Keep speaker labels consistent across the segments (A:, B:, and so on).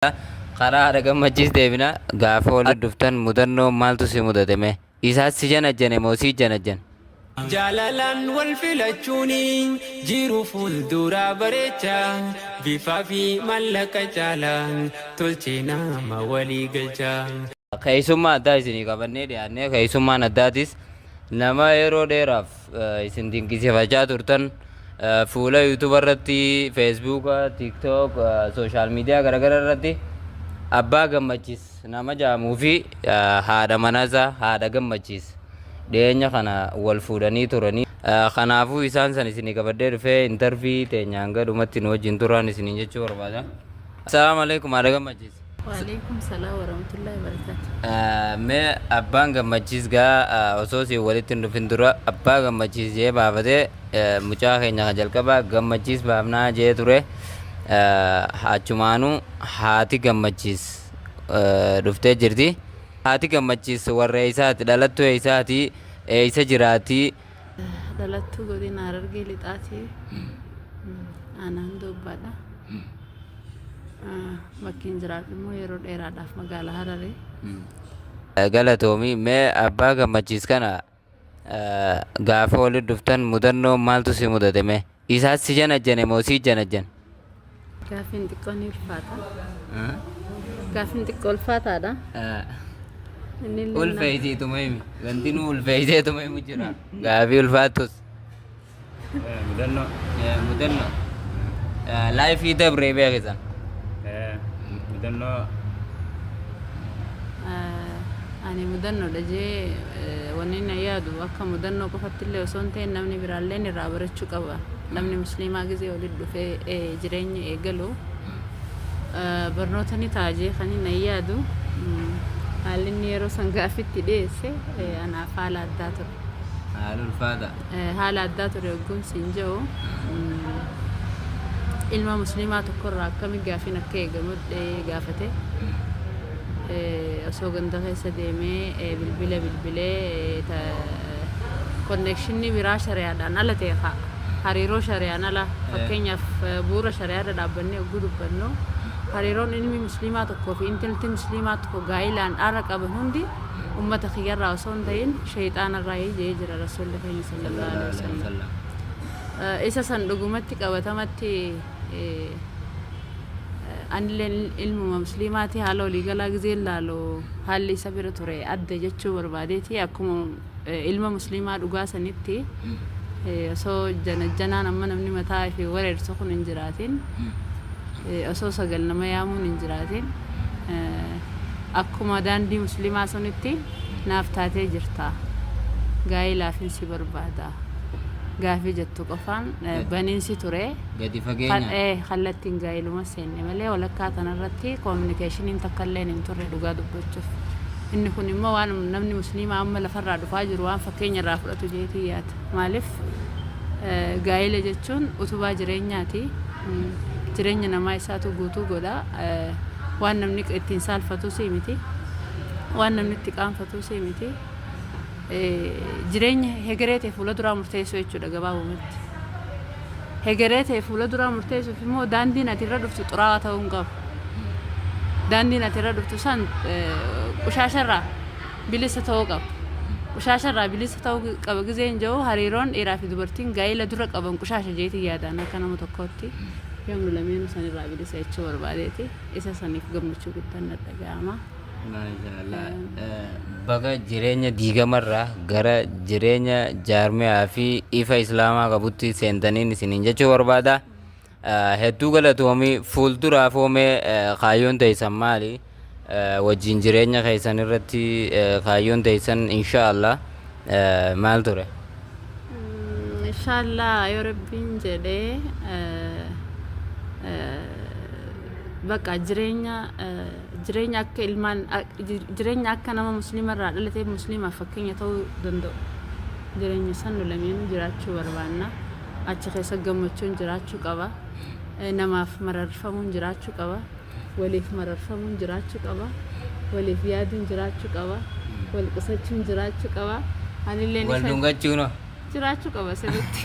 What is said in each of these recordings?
A: Karaa haadha Gammachiis deebina. Gaafa walitti dhuftan mudannoo maaltu si mudate mee? Isaas si janajjane moo sii janajjane?
B: Jaalalaan wal filachuun jiruu fuulduraa bareecha, bifaa fi maallaqa caalaa tolchee nama walii galcha.
A: Keessummaa addaa isinii qabannee dhiyaannee keessummaan addaatis nama yeroo dheeraaf isin dinqisiifachaa turtan fuula YouTube irratti, Facebook, TikTok, social media garaagaraa irratti Abbaa Gammachiis nama jedhamuu fi haadha manaasaa haadha Gammachiis dhiyeenya kana wal fuudhanii turanii. Kanaafuu isaan san isinii qabadhee dhufee interview teenya hanga dhumatti nu wajjin turaan isiniin jechuu barbaada. Assalaamu alaikum, haadha Gammachiis.
C: Waalaikum salaam warahmatullahi wabarakatuh.
A: Mee abbaan Gammachiis gaa osoo siin walitti hin dhufin dura abbaa Gammachiis jee baafatee mucaa keenya kan jalqabaa Gammachiis baafnaa jee ture. Achumaanuu haati Gammachiis dhuftee jirti. Haati Gammachiis warra eessaati? Dhalattuu eessaati? Eessa jiraati?
C: Dhalattuu godina Harargee Lixaati. Aanaan Doobbaadha. Bakkiin jiraadhu immoo yeroo dheeraadhaaf magaalaa Hararee.
A: Galatoomi. Mee abbaa Gammachiis kana gaafa walitti dhuftan mudannoo maaltu si mudate mee? Isaas si janajjane moo sii janajjane?
C: Gaaffiin xiqqoo ni ulfaata. Gaaffiin xiqqoo ulfaataadha. Inni illee
A: Ulfeessituma himi. Wanti nu ulfeesseetuma himu jira. Gaafii ulfaattus.
D: Mudannoo.
A: Mudannoo. Life dabree beekisan.
D: Mudannoo.
C: Ani mudannoodha jee wanni inni yaadu akka mudannoo qofatti illee osoo hin ta'in namni biraallee irraa barachuu qaba. Namni musliimaa gizee walitti dhufee jireenya eegalu barnoota ni ta'a jee kan inni yaadu haalli inni yeroo san gaaffitti dhiyeesse anaaf haala addaa ture.
A: Haala ulfaata.
C: Haala addaa ture hogguun siin jedhu, ilma musliimaa tokkorraa akkami gaafiin akka eegamu gaafate. Osoo ganda keessa deemee bilbila bilbilee connectionii biraa shari'aadhaan ala ta'e kaa hariiroo shari'aan ala, fakkeenyaaf bu'uura shari'aa irra dhaabbannee hogguu dubbannu, hariiroon ilmi musliimaa tokkoo fi intalti musliimaa tokko gaa'ilaan ala qaban hundi ummata kiyyarraa osoo hin ta'in shayxaanarraa jee jira Rasuulli keenya sallallahu alaihi wasallam. Isa san dhugumatti qabatamatti anilleen ilmuma musliimaati, haala waliigalaa gizee laalu haalli isa bira ture adda jechuu barbaadeeti. Akkuma ilma musliimaa dhugaa sanitti osoo janajjanaan amma namni mataa fi wareersu kun hin jiraatin, osoo sagal nama yaamuun hin jiraatin, akkuma daandii musliimaa sunitti naaf taatee jirta, gaa'ilaafin si barbaada gaafii jettu qofaan baniinsi ture.
A: Gadi fageenyaan.
C: Kallattiin gaa'iluma seenne malee walakkaa tanarratti communicationiin takka illeen hin turre dhugaa dubbachuuf. Inni kun immoo waan namni musliimaa amma lafarraa dhufaa jiru waan fakkeenya irraa fudhatu jeetii yaada. Maaliif, gaa'ila jechuun utubaa jireenyaati. Jireenya namaa isaatu guutuu godha. Waan namni ittiin saalfatus miti. Waan namni itti qaanfatus miti. Jireenya hegeree ta'e fuula duraa murteessuu jechuudha gabaabumatti. Hegeree ta'e fuula duraa murteessuuf immoo daandiin ati irra dhuftu xuraawaa ta'uu hin qabu. Daandiin ati irra dhuftu san qushaasharraa bilisa ta'uu qaba. Qushaasharraa bilisa ta'uu qaba gizeen jiru, hariiroon dhiiraa fi dubartiin gaa'ila dura qaban qushaasha jeetii yaadaan akka nama tokkootti. Yoomnu lameenuu sanirraa bilisa jechuu barbaadeeti. Isa saniif gammachuu guddaan na dhaga'ama.
A: Maashaallah. Baga jireenya diigamarraa gara jireenya jaarmiyaa fi ifa islaamaa qabutti seentaniin isiniin jechuu barbaada. Hedduu galatoomii. Fuulduraaf hoomee kaayyoon teessan maali? Wajjin jireenya keessan irratti kaayyoon teessan inshaallah maal ture?
C: Inshaallah, yoo Rabbiin jedhee, bakka jireenya akka ilmaan jireenya akka nama musliima irraa dhalatee musliimaaf fakkeenya ta'uu danda'u jireenya san nu lameenuu jiraachuu barbaanna. Achi keessa gammachuun jiraachuu qaba, namaaf mararfamuun jiraachuu qaba, waliif mararfamuun jiraachuu qaba, waliif yaaduun jiraachuu qaba, wal qusachuun jiraachuu qaba. Anilleen
A: Wal
C: isa
A: dhungachuun.
C: Jiraachuu qaba sirriitti.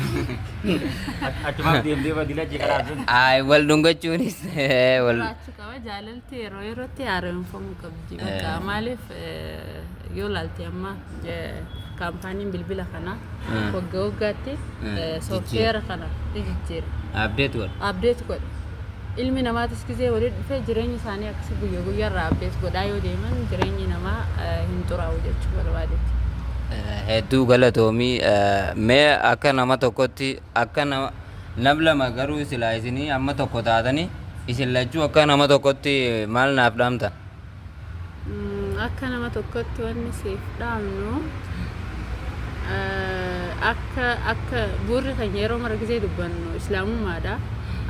D: Achumaaf deemtee badila achi karaa sun.
A: Ay, wal dhungachuunis wal
C: Jiraachuu qaba. Jaalalti yeroo yerootti haaromfamuu qabdi. Bakka maaliif yoo laalte amma kaampaaniin bilbila kanaa waggaa waggaatti software kana ni jijjiira.
A: Update godha.
C: Update godha. Ilmi namaatis gizee walitti dhufee jireenya isaanii akkasii guyyaa guyyaarraa update godhaa yoo deeman jireenyi namaa hin xuraa'u jechuu barbaadetti.
A: Hedduu galatoomii. Mee akka nama tokkotti, akka nama nam lama garuu silaa isinii amma tokko taatanii, isin lachuu akka nama tokkotti maal naaf dhaamtan?
C: Akka nama tokkotti wanni siif dhaamnu, akka buurri keenya yeroo mara gizee dubbannu islaamummaadha.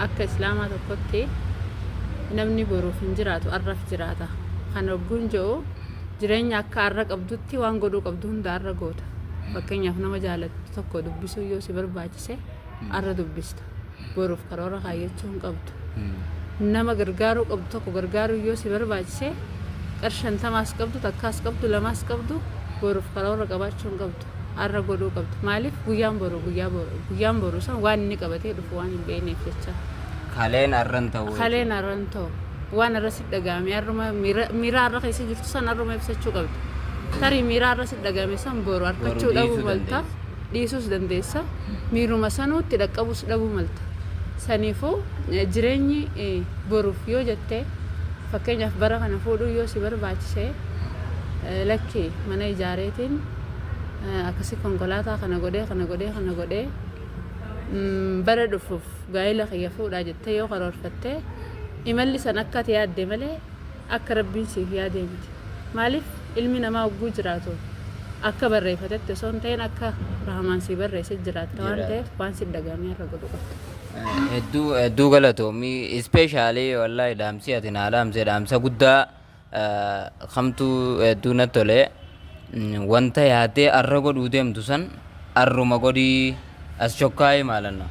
C: Akka islaamaa tokkotti namni boruuf hin jiraatu, arraf jiraata. Kana hogguun jedhu, jireenya akka arra qabdutti waan godhuu qabdu hunda arra goota. Fakkeenyaaf, nama jaalattu tokko dubbisuu yoo si barbaachise arra dubbista. Boruuf karoora kaayyachuu hin qabdu. Nama gargaaruu qabdu tokko gargaaruu yoo si barbaachise, 50s qabdu, takkaas qabdu, lamaas qabdu, boruuf karoora qabaachuu hin qabdu. Arra godhuu qabdu. Maaliif? Guyyaan boru guyyaa boru guyyaan boru san waan inni qabatee dhufu waan hin beekneef jecha.
A: Kaleen arran ta'uu.
C: Kaleen arran ta'u. Waan arra si dhagahame arruma, miira arra keessa jirtu san arruma ibsachuu qabda. Tarii miira arra si dhagahame san boru harkachuu dhabuu
A: dhiisuu
C: malta. Dhiisuus dandeessa. Miiruma sanuutti dhaqqabuus dhabuu malta. Saniifuu jireenyi boruuf yoo jette, fakkeenyaaf bara kana fuudhuu yoo si barbaachise, lakki mana ijaareetiin akkasi konkolaataa kana godhee, kana godhee, kana godhee, bara dhufuuf gaa'ela kiyya fuudhaa jettee yoo karoorfatte, imalli san akka ati yaadde malee akka Rabbiin siif yaadee miti. Maaliif? Ilmi namaa hogguu jiraatu akka barreeffatetti osoo hin ta'in akka Rahamaan sii barreesse jiraatta waan ta'eef, waan si dhaga'amee irra godhu qabda.
A: Hedduu hedduu galatoomii. Especially wallahi dhaamsi ati naa dhaamse dhaamsa guddaa kamtuu hedduu natti tole. Wanta yaaddee arra godhuu deemtu san arruma godhii as chokkaa'ee maalanna.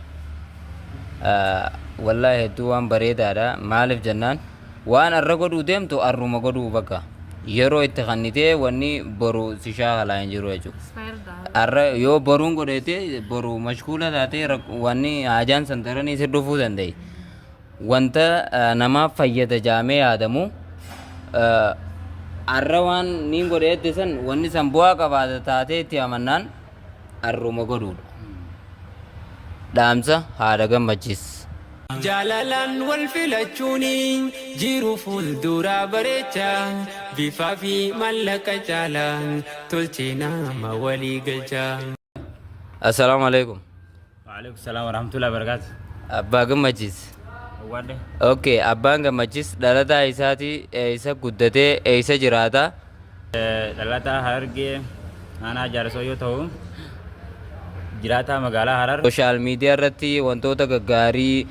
A: Wallahi hedduu waan bareedaadha. Maaliif jennaan, waan arra godhuu deemtu arruma godhuu, bakka yeroo itti kannitee wanni boru si shaakalaa hin jiru jechuudha. Arra yoo boruun godheete boru mashkuula taatee wanni haajaan san daranii si dhufuu danda'i. Wanta namaaf fayyada jaamee yaadamu arra waan niin godheette san, wanni san bu'aa qabaata taatee itti amannaan arruma godhuudha. Dhaamsa haadha Gammachiis.
B: Jaalalaan wal filachuuni jiru fuulduraa bareecha, bifaa fi mallaqa caalaa tolchee nama walii galcha.
A: Assalaamu alaikum.
D: Waalaikum salaam warahmatullahi wabarakatuh.
A: Abbaa Gammachiis.
D: Waadde.
A: Okay, abbaan Gammachiis dhalataa isaati eessa guddatee, eessa jiraata?
D: Dhalataa Harargee aanaa Jaarsoo yoo ta'u, jiraataa magaalaa Harar.
A: Social media irratti wantoota gaggaarii,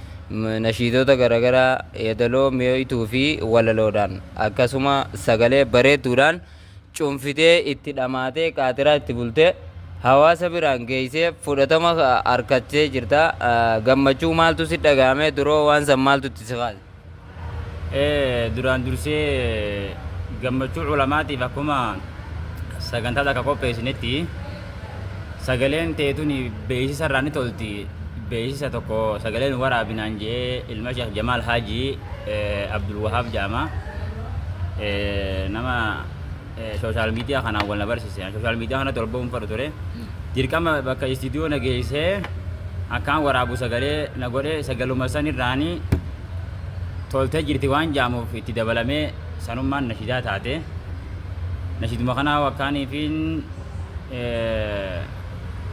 A: nashiidota garaagaraa yeedaloo mi'ooytuu fi walaloodhaan akkasuma sagalee bareedduudhaan cuunfitee itti dhamaatee qaatiraa itti bultee hawaasa biraan geessee fudhatama harkattee jirta. Gammachuu maaltu si dhagahame? Duroo waan san maaltu itti si kaase?
D: Duraan dursee gammachuu culamaatiif akkuma sagantaa takka qopheessinetti sagaleen teetun beeksisa irraa ni tolti. Beeksisa tokko sagaleen waraabinaan jee ilma Sheekh Jamaal Haajii Abdul Wahaab jedhama. Nama social media kanaan wal na barsiise. Social media kanatti ol ba'uun fedhu ture. Dirqama bakka istiidiyoo na geessee akkaan waraabu sagalee na godhe. Sagaluma san irraanii toltee jirti waan jaamuuf itti dabalamee sanummaan nashidaa taate. Nashiduma kanaa wakkaaniifiin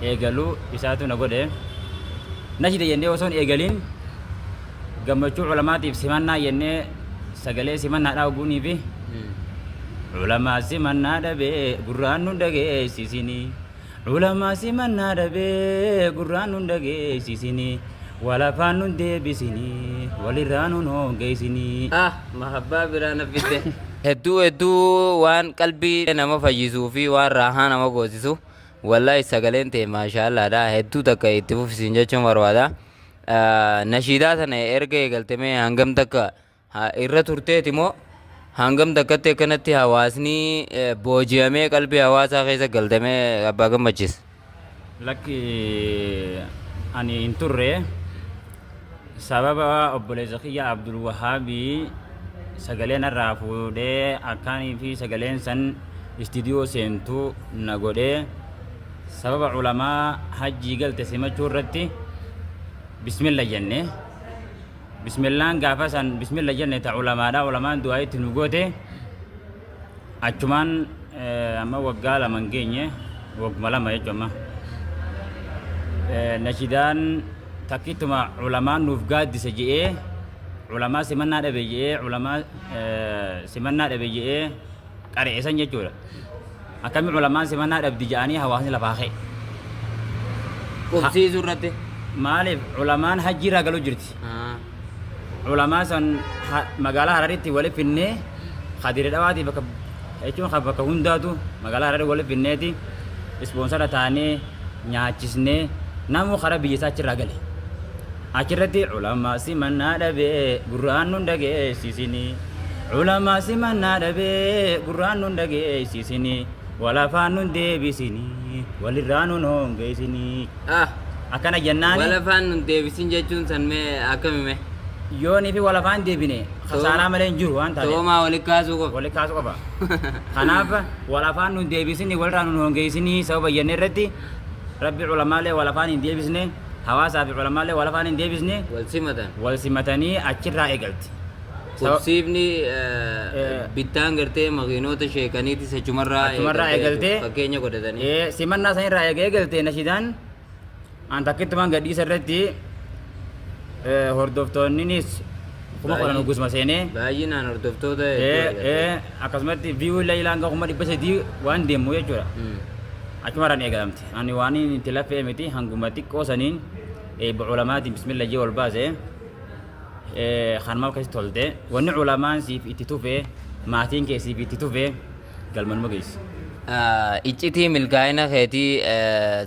D: eegalu isaatu na godhe. Nashida jennee osoo hin eegalin gammachuu culamaatiif simannaa jennee sagalee simannaadhaa oguunii fi culamaa simannaa dhabee gurraan nu dhageessisinii. Culamaa simannaa dhabee gurraan nu dhageessisinii. Walafaan nu deebisinii, walirraa nu hongeessinii.
A: Ah, mahabbaa biraa na fidde. Hedduu hedduu waan qalbii nama fayyisuu fi waan raahaa nama goosisu. Wallahi sagaleen ta'e maashaallaadha. Hedduu takka itti fufisiin jechuun barbaada. Nashiidaa sana erga eegaltemee hangam takka irra turteeti moo hangam takkatti akkanatti hawaasni booji'amee qalbii hawaasaa keessa galtamee, abbaa Gammachiis?
D: Lakki, ani hin turre. Sababa obboleessa kiyya Abdul Wahaabii sagalee narraa fuudhee akkaanii fi sagaleen san istiidiyoo seentu na godhee, sababa ulamaa hajjii galte simachuu irratti bismilla jenne. Bismillaan gaafa san bismilla jenne ta ulamaadha, ulamaan du'aa itti nu goote. Achumaan amma waggaa 2 hin geenye, wagguma 2 jechuun amma. Nashidaan takkittuma ulamaan nuuf gaaddisa je'ee, ulamaa simannaa dhabe je'ee, ulamaa simannaa dhabe je'ee qare'e san jechuudha. Akkami ulamaan simannaa dhabdi je'anii hawaasni lafaa ka'e.
A: Qubsiisuu irratti.
D: Maaliif ulamaan hajjii irraa galuu jirti. Ulamaa san magaalaa Hararitti wali finnee, ka Dirre Dhawaatii bakka jechuun ka bakka hundaatu magaalaa Hararii wali finneeti ispoonsara taanee nyaachisnee namuu kara biyya isaa achirraa gale. Achirratti ulamaa simannaa dhabee gurraan nun dhageessisinii. Ulamaa simannaa dhabee gurraan nun dhageessisinii. Wal afaan nun deebisinii walirraa nun hongeessinii. Akkana jennaani.
A: Wal afaan nun deebisin jechuun san mee akkami mee?
D: Yoonii fi wal afaan deebine kasaaraa malee hin jiru waan taateef.
A: Toomaa wali kaasuu qofa.
D: Wali kaasuu qofa. Kanaaf wal afaan nun deebisinii walirraa nun hongeessinii sababa jenne irratti Rabbi ulamaalee wal afaan hin deebisne, hawaasaa fi ulamaalee wal afaan hin deebisne.
A: Wal simatan.
D: Wal simatanii achirraa eegalti.
A: Qubsiifni bittaan gartee makiinoota sheekaniitis achumarraa
D: Achumarraa eegaltee.
A: Fakkeenya godhatanii.
D: Simannaa sanirraa eegalte nashidaan an takkittumaan gadhiisa irratti hordoftoonninis 10,000 uggusuma seenee.
A: Baay'inaan hordoftoota hedduu argatte.
D: Akkasumatti view illee ilaan 300,000 waan deemu jechuudha. Achumarraan eegalamte. Ani waan itti lafee miti, hanguma xiqqoo saniin eebba ulamaatiin bismillah jee ol baase. Kanumaaf akkasitti tolte. Wanni ulamaan siif itti tufe, maatiin kee siif itti tufe, galmanuma geessi.
A: Iccitii milkaa'ina keetii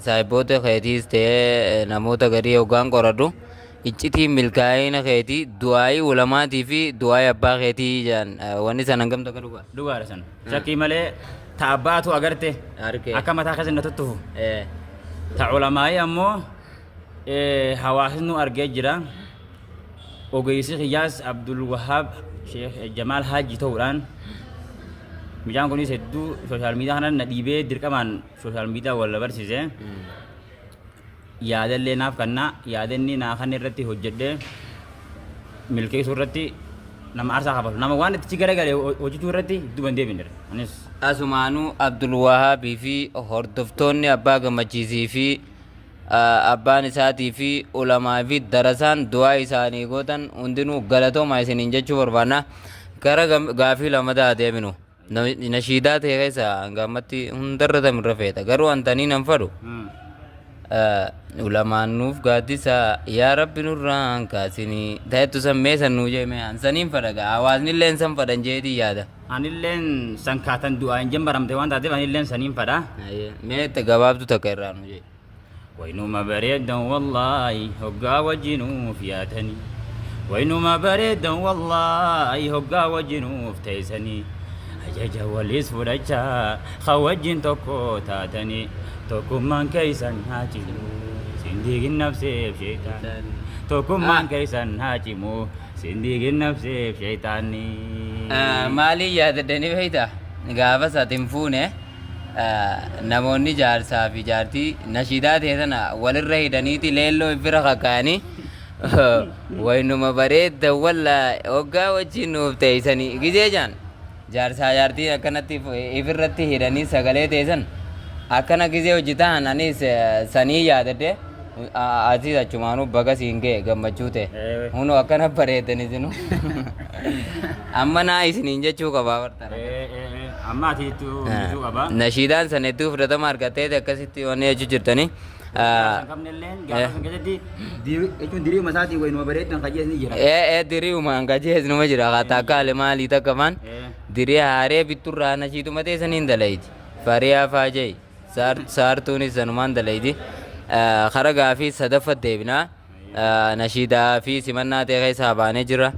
A: saahiboota keetiis ta'ee namoota garii hoggaan qoradhu, iccitii milkaa'ina keetii du'aa'ii ulamaatii fi du'aa'ii abbaa keetii jedhan. Wanni san hangam takka dhugaa?
D: Dhugaadha san. Shakkii malee ta abbaatu agarte
A: Arke.
D: akka mataa keessa na tuttufu. Ta ulamaa'ii ammoo hawaasni nu argee jira. Ogeessi kiyyaas Abdul Wahaab Sheekh Jamaal Haajii ta'uudhaan, mucaan kunis hedduu sooshaal miidiyaa kana na dhiibee dirqamaan sooshaal miidiyaa wal barsiise. Yaadallee naaf kanna, yaada inni naa kan irratti hojjedhee milkeessuu irratti nama aarsaa kafalu, nama waan itti garagale hojjechuu irratti duuba hin deebine anis.
A: Asumaanuu Abdul Wahaabii fi hordoftoonni Abbaa Gammachiisii fi abbaan isaatii fi ulamaa fi darasaan du'aa isaanii gootan hundinuu galatoomaa isiniin jechuu barbaanna. Gara gaafii lamataa deeminu. Nashiidaa ta'e keessa hanga ammatti hundarra tamirra feeta. Garuu antanii nan fadhu. Ulamaan nuuf gaaddisa, yaa Rabbi nurraan kaasinii. Ta'ettu san mee san nuu jee, mee an saniin fadha gaa. Hawaasni illeen san fadhan jeetii yaada.
D: Anilleen san kaatan du'aa hin jammaramte waan taateef anilleen saniin fadha.
A: Mee itti gabaabdu takka irraa nuu jee.
D: Waynuma bareeddan wallaahi hoggaa wajjinuuf yaatanii. Waynuma bareeddan wallaahi hoggaa wajjinuuf teessanii. Ajaja waliis fudhachaa ka wajjin tokko taatanii. Tokkummaan keessan haa cimu sin diigin nafseef sheeyxaanni. Tokkummaan keessan haa cimu sin diigin nafseef sheeyxaanni.
A: Maaliin yaadaddanii beektaa? Gaafa ati hin fuune namoonni jaarsaa fi jaartii nashiidaa ta'e sana walirra hidhaniiti leelloo bira kakkaa'anii waynuma bareedda walla hoggaa wajjin nuuf teessanii gizee jaan, jaarsaa jaartii akkanatti ifirratti hidhanii sagalee teessan akkana gizee hojii ta'an, anis sanii yaadadde. Atis achumaanuu baga siin ga'e, gammachuu ta'e. Hunoo akkana bareeddan isinu. Amma naa isiniin jechuu qabaa bartana.
D: Amma ati itti hojjechuu qaba.
A: Nashiidaan san hedduu fudhatama argatteeti akkasitti wanni jechuu jirtanii.
D: San qabnelleen gaafa san keessatti jechuun diriiruma isaatiin waynuma bareeddan kajees ni jira.
A: Ee, diriirumaan kajees numa jira. Takka maalii takka maan dirii haaree bitturraa nashiiduma teessaniin dalayti. Fariyaa faajee. Saartuunis sanumaan dalaydi. Kara gaafii sadaffa deebinaa. Nashiidaa fi simannaa ta'e keessaa baanee jira.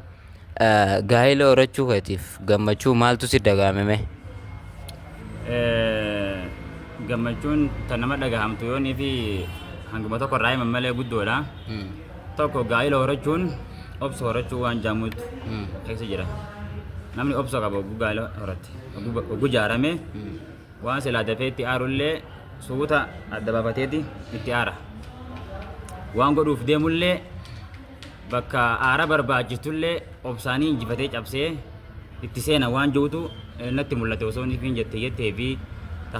A: Gaa'ela horachuu keetiif gammachuu maaltu si dhaga'ame mee?
D: Gammachuun tan nama dhagahamtu yoonii fi hanguma tokko irraa himan malee guddoodha. Tokko gaa'ila horachuun obsa horachuu waan jaamuutu keessa jira. Namni obsa qaba hogguu gaa'ila horatte. Hogguu jaarame waan silaa dafee itti aarullee suuta adda baafateeti itti aara. Waan godhuuf deemullee bakka aara barbaachistullee obsaanii injifatee cabsee itti seena waan jirutu natti mul'ate osoo inni hin jette jettee fi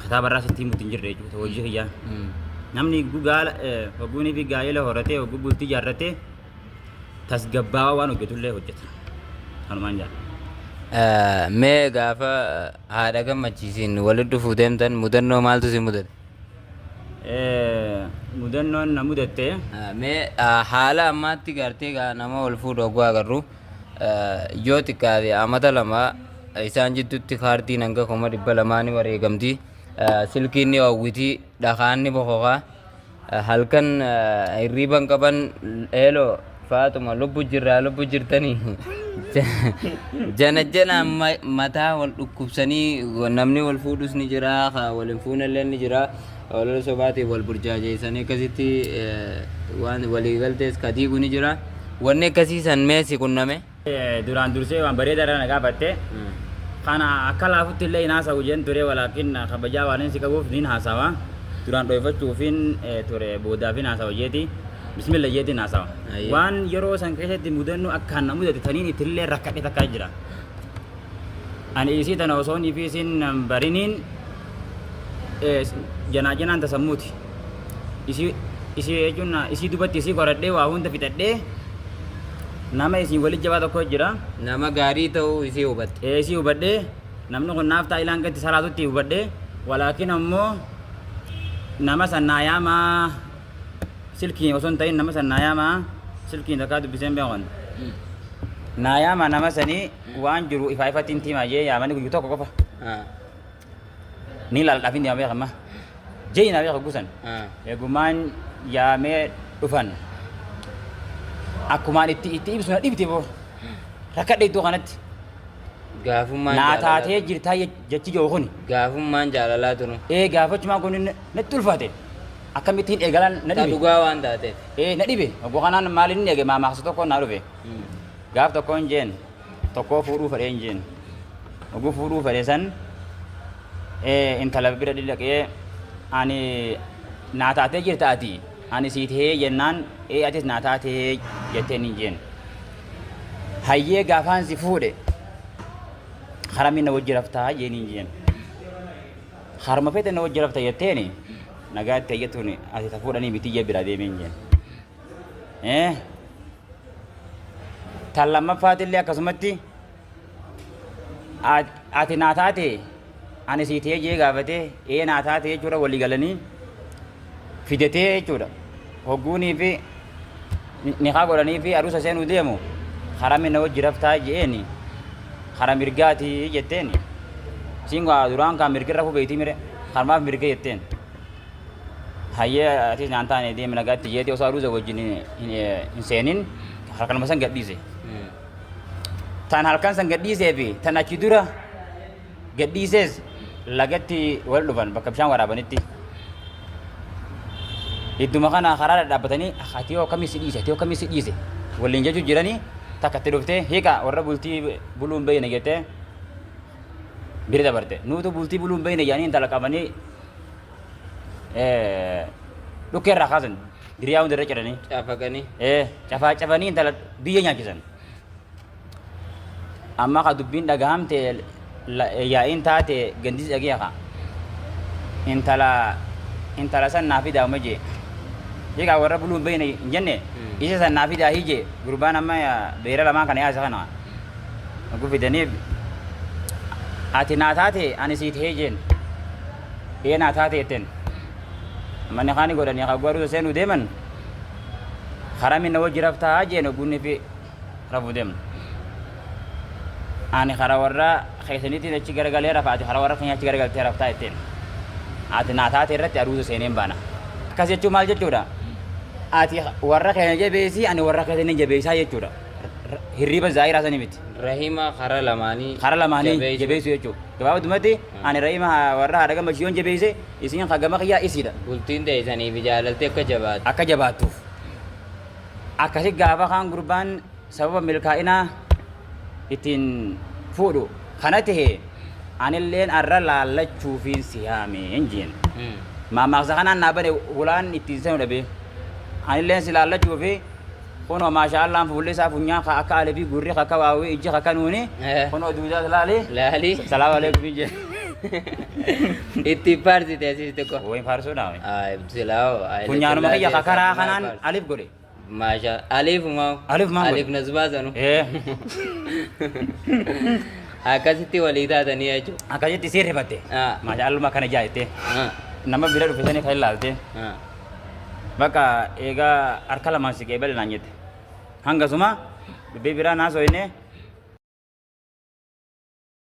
D: kitaaba irraa sitti himuutti hin jirre jechuudha hojii kiyyaa. Namni hogguu gaala hogguunii fi gaa'ela horatee hogguu bultii ijaarratee tasgabbaawaa waan hojjetullee hojjeta. Kanumaan jaa.
A: Mee gaafa haadha gammachiisiin walitti dhufuu deemtan mudannoo maaltu si mudate?
D: Mudannoon na mudatte.
A: Mee haala ammaatti gartee gaa nama wal fuudhu hogguu agarru yoo xiqqaate amata 2 isaan jidduutti kaardiin hanga 200,000 ni wareegamti. Silkiin ni hawwiti, dhakaan ni bokoka. Halkan hirriiba hin qaban eeloo Faaxuma lubbu jirraa lubbu jirtanii jana janaan mataa wal dhukkubsanii namni wal fuudhus ni jira ka wal hin fuunellee ni jira olola sobaatiin wal burjaajeessanii akkasitti waan walii galtees ka diigu ni jira wanni akkasii san mee si qunname.
D: Duraan dursee waan bareedaa irraa na gaafatte. Kana akka laafutti illee hin haasa'u jeen ture walaakin kabajaa waanin si qabuuf niin haasawa. Duraan dhoyfachuufin ture boodaafin haasawa jeeti. Bismillah jeetiin haasawa.
A: Ayyee.
D: Waan yeroo san keessatti mudannoo akkaan na mudate taniin ittillee rakkadhe takkaa jira. Ani isii tana osoo fi isin bariniin janaa janaan tasammuuti. Isii isii jechuun isii dubatti isii qoradhee waa hunda fixadhee nama isin wali jabaa tokko jira.
A: Nama gaarii ta'uu isii hubatte.
D: Ee isii hubadhee namni kun naaf ta'a ilaan gatti salaatutti hubadhee walaakin ammoo nama san naa yaamaa silkiin osoo hin ta'in nama san naa yaamaa silkiin takkaa dubbiseen beekan. Naa yaamaa nama sanii waan jiru ifaa ifatti hin timaa jee yaamanii guyyu tokko qofa. Ni ilaaladhaaf hin deema beekan ma. Jee naa beeka gusan. Eegumaan yaamee dhufan. Akkumaan itti itti ibsu na dhibde boo. Rakkadhe iddoo kanatti.
A: Gaafummaan
D: Naa
A: jaalalaa
D: taatee jirtaa jechi jiru kuni.
A: Gaafummaan jaalalaa tunu.
D: Ee gaafachumaan kun natti ulfaate. Akkamittiin eegalan na
A: Ta
D: dhibe.
A: dhugaa waan taateef.
D: Ee na dhibe. Obbo kanaan maal inni eege maamaaksa tokko naa dhufe. Gaaf tokkoon jeen tokkoo fuudhuu fedheen jeen. Oguu fuudhuu fedhe san intala bira dhaqee ani naa taatee jirta ati ani sii tahee jennaan ee atis naa taatee jetteen hin jeen. Hayyee gaafaan si fuudhe haramiin na wajji raftaa jeen hin jeen. Haruma feete na wajji rafta jetteeni nagaatti hayyatuun ati ta fuudhanii miti jee biraa deemeen jeen. Tan lammaffaatillee akkasumatti ati naa taate ani sii ta'ee jee gaafatee ee naa taate jechuudha walii galanii fidatee jechuudha. Hogguunii fi nikaa godhanii fi aruusa seenuu deemu harami na wajji raftaa je'eeni hara mirgaati jetteeni. Isiin duraan kaa mirga rafuu beektii mire harmaaf mirga jetteen. Hayyee atis naan taane deemi nagaatti jeeti osoo aruuza wajjin hin seenin halkanuma san gadhiise. Tan halkan san gadhiisee fi tan achi dura gadhiisees lagatti wal dhufan bakka bishaan waraabanitti. Idduma kana karaa dhadhaabbatanii ati yoo akkamii si dhiise ati yoo akkamii si dhiise waliin jechuu jiranii takka itti dhuftee hiika warra bultii buluu hin beekne jettee bira dabarte. Nuutu bultii buluu hin beekne jedhanii intala qabanii dhukkee irraa kaasan diriyaa hunda irra ciranii.
A: Cafaqanii.
D: Cafaa cafanii intala biyya nyaachisan. Amma ka dubbiin dhagahamte yaa'iin taate gandis dhagee ka intala intala san naa fidaa uma jee. Hiikaa warra buluu hin beekne hin jenne isa san naa fidaa hijee gurbaan amma beera lamaan kana yaasa kana. Oguu fidaniif ati naa taate ani sii tahee jeen. Ee naa taate jetteen. Manni kaani godhanii kan garuu seenuu deeman harami na wajji raftaa jeen oguunni fi rafuu deemna. Ani kara warra keessaniitiin achi garagalee rafa ati kara warra keenya achi garagaltee raftaa jetteen. Ati naa taate irratti aruuza seeneen baana. Akkas jechuun maal jechuudha? Ati warra keenya jabeessi ani warra keessanii jabeessaa jechuudha. Hirriiba zaahiraa sanii miti.
A: Rahima karaa lamaanii
D: Karaa lamaanii
A: jabeessuu.
D: Jabeessuu jechuudha. Gabaabumatti ani rahima warra haadha gammachuu yoon jabeesse isiin hagama kiyyaa isiidha.
A: Bultiin teessanii fi jaalalti akka jabaatu.
D: Akka jabaattuuf. Akkasi gaafa kaan gurbaan sababa milkaa'inaa ittiin fuudhu kana tahe anilleen arra laallachuufiin si yaame hin jeen. Maammaaksa kanaan naa bane hulaan ittiin seenu dhabe. Anilleen si laallachuufi kunoo maashaa Allaan fuulli isaa funyaan ka akka alifii gurri ka akka waawii ijji ka akka nuuni kunoo duudaas laali.
A: Laali.
D: Salaam alaikum hin jeen.
A: Itti faarsite asiis xiqqoo.
D: Wayin faarsuudha.
A: Silaa.
D: Funyaanuma kiyya ka karaa kanaan alif godhe.
A: Maasha aliifumaa.
D: Aliifumaan godhe.
A: Aliif nasbaa sanu.
D: Ee.
A: Akkasitti walii taatanii jechuudha.
D: Akkasitti isiin rifatte. Maashaa Alluma akkana ijaa jettee. Nama bira dhufe sanii kan ilaalte. Bakka eegaa harka lamaan si qeebale naan jette. Hangasuma dubbii biraa naa sooyne.